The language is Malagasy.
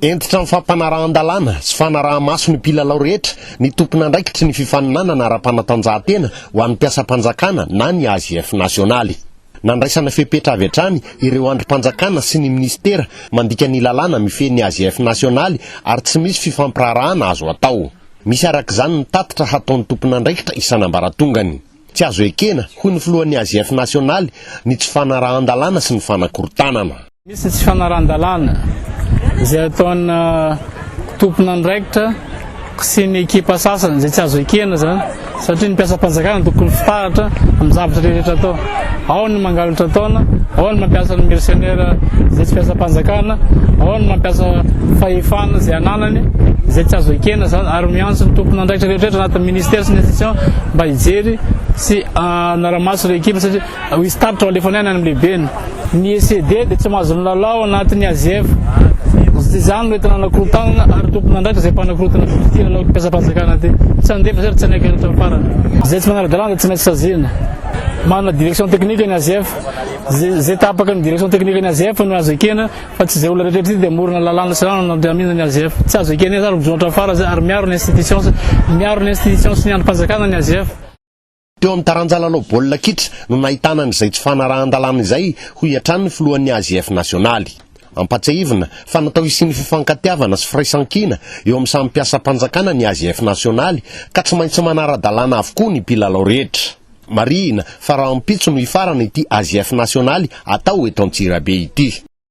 Hentitra amin'ny fampanarahan-dalàna sy fanaraha-maso ny mpilalao rehetra ny tompon'andraikitry ny fifaninanana ara-panatanjahantena ho an'ny mpiasam-panjakana na ny AJF nasionaly. Nandraisana fepetra avy hatrany ireo andrim-panjakana sy ny minisitera mandika ny lalàna mifehy ny AJF nasionaly ary tsy misy fifampiraharahana azo atao. Misy araka izany ny tatitra hataon'ny tompon'andraikitra isan'ambaratongany. Tsy azo ekena, hoy ny filohan'ny AJF nasionaly, ny tsy fanarahan-dalàna sy ny fanakorontanana. Misy ny tsy fanarahan-dalàna izay ataona tompon'andraikitra sy ny ekipa sasany izay tsy azo ekena izany satria ny mpiasam-panjakana tokony fitaratra amin'ny zavatra rehetra atao. Ao ny mangalatra taona, ao ny mampiasa ny mercenaire izay tsy mpiasam-panjakana, ao ny mampiasa fahefana izay ananany izay tsy azo ekena izany ary miantso ny tompon'andraikitra rehetra anatin'ny ministère sy ny institution mba hijery sy hanara-maso ireo ekipa satria Hisy tatitra ho alefany any amin'ny lehibeny. Ny ECD dia tsy mahazo milalao anatin'ny AGF. Izany no entina hanakorontanana ary tompon'andraikitra izay mpanakorotana ity lalao mpiasam-panjakana ity. Tsy handefa izay ary tsy hanaiky hatramin'ny farany. Izay tsy manara-dalàna dia tsy maintsy saziana. Manana direction technique ny AGF. Izay tapaka ny direction technique ny AGF no azo ekena fa tsy izay olona rehetra ity dia hamorona lalàna sy lalàna handamina ny AGF. Tsy azo ekena izany ary mijoro hatramin'ny farany izay ary miaro ny institution miaro ny institution sy ny andrim-panjakana ny AGF. Teo amin'ny taranja lalao baolina kitra no nahitana an'izay tsy fanarahan-dalàna izay, hoy hatrany ny filohan'ny AJF nasionaly. Ampatsiahivina fa natao hisian'ny fifankatiavana sy firaisankina eo amin'ny samy mpiasam-panjakana ny AJF nasionaly ka tsy maintsy manara-dalàna avokoa ny mpilalao rehetra. Marihina fa rahampitso no hifarana ity AJF nasionaly atao eto Antsirabe ity.